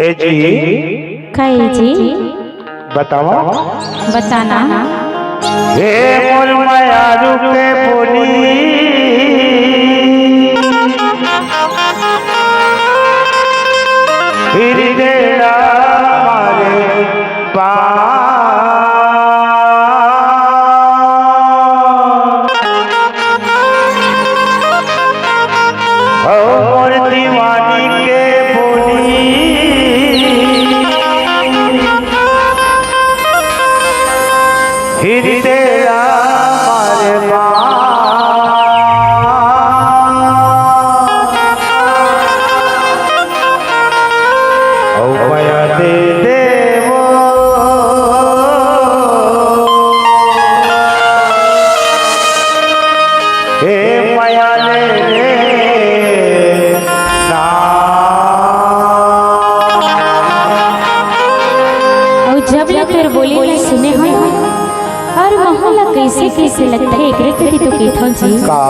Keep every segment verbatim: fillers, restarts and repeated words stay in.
ए जी, कहे जी? बतावा। बताना। हे मोर मयारू के बोली, फिर तेरा मारे पा। ओ मोर दीवानी के बोली, फिर तेरा मरबा। ओ मया दे देवो। हे मया ले ले ना। अउ जब ले तोर बोली ला सुने हंव, अउ महू ला कइसे कइसे लगथे, एकरे सेती तो कहिथंव जी। का?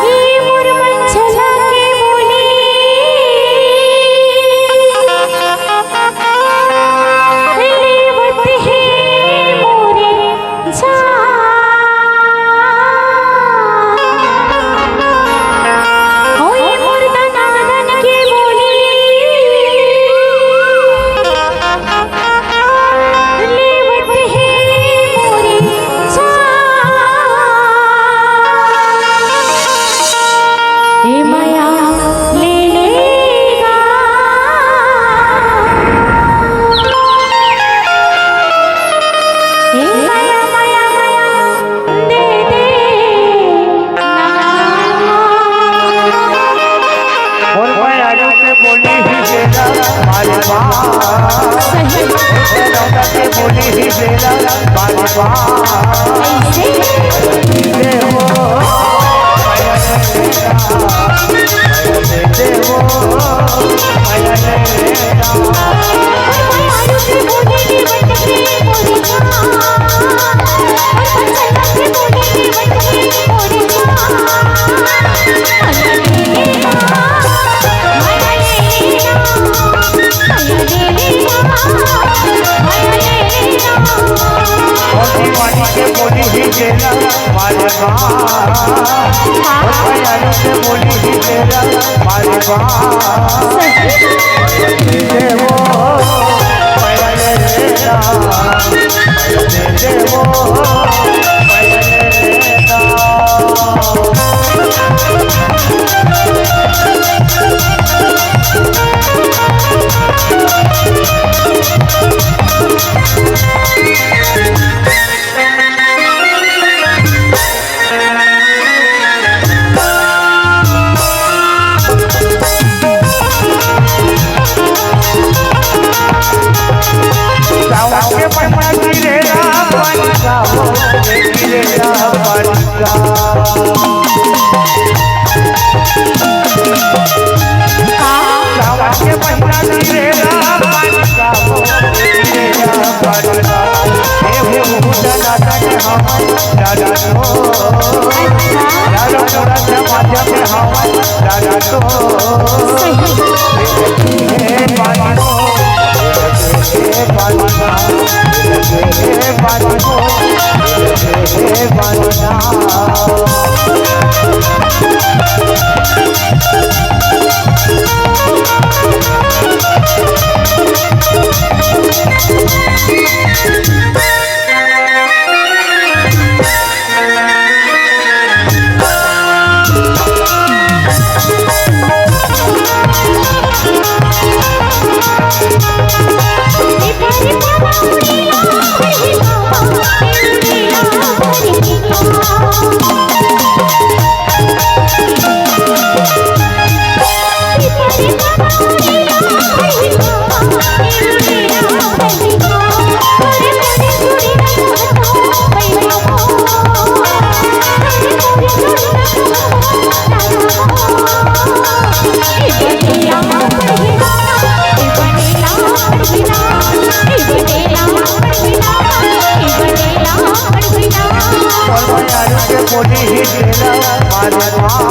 ए मोर मन छला के बोली, लेवत हे मोरे जान। ओए मोर दनादन के बोली, लेवत हे मोरे जान। ए मया ले लेगा। ए मया, मया, मया, दे दे ना। मोर मयारू के बोली ही बेरा बार बार। सही। मोर मयारू के बोली ही बेरा बार बार। कैसे? दे हो, दे हो। बोली ही तेला बार बार।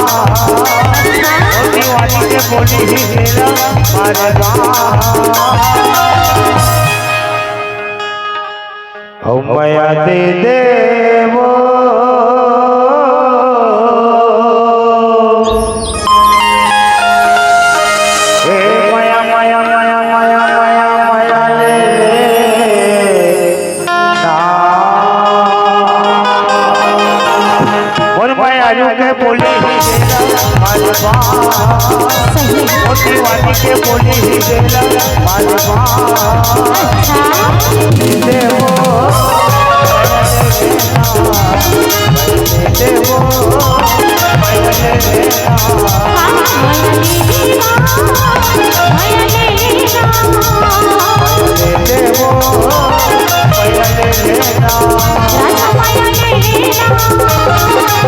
ओ दीवानी के बोली ही तेला बार बार। ओ मया दे देवो। ए मया, मया, मया, मया, मया, मया ले ले। मोर मयारू के बोली ही देला बार बार। सही। मोर दीवानी के बोली ही देला बार बार। अच्छा। देवो, देवो, हाँ, मया ले ले। देवो, मया ले ले। राजा मया ले ले।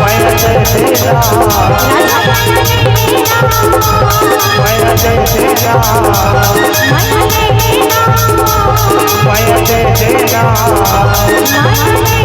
मया ले ले। राजा मया ले ले। मया ले ले। मया ले ले। मया ले ले। मया ले ले।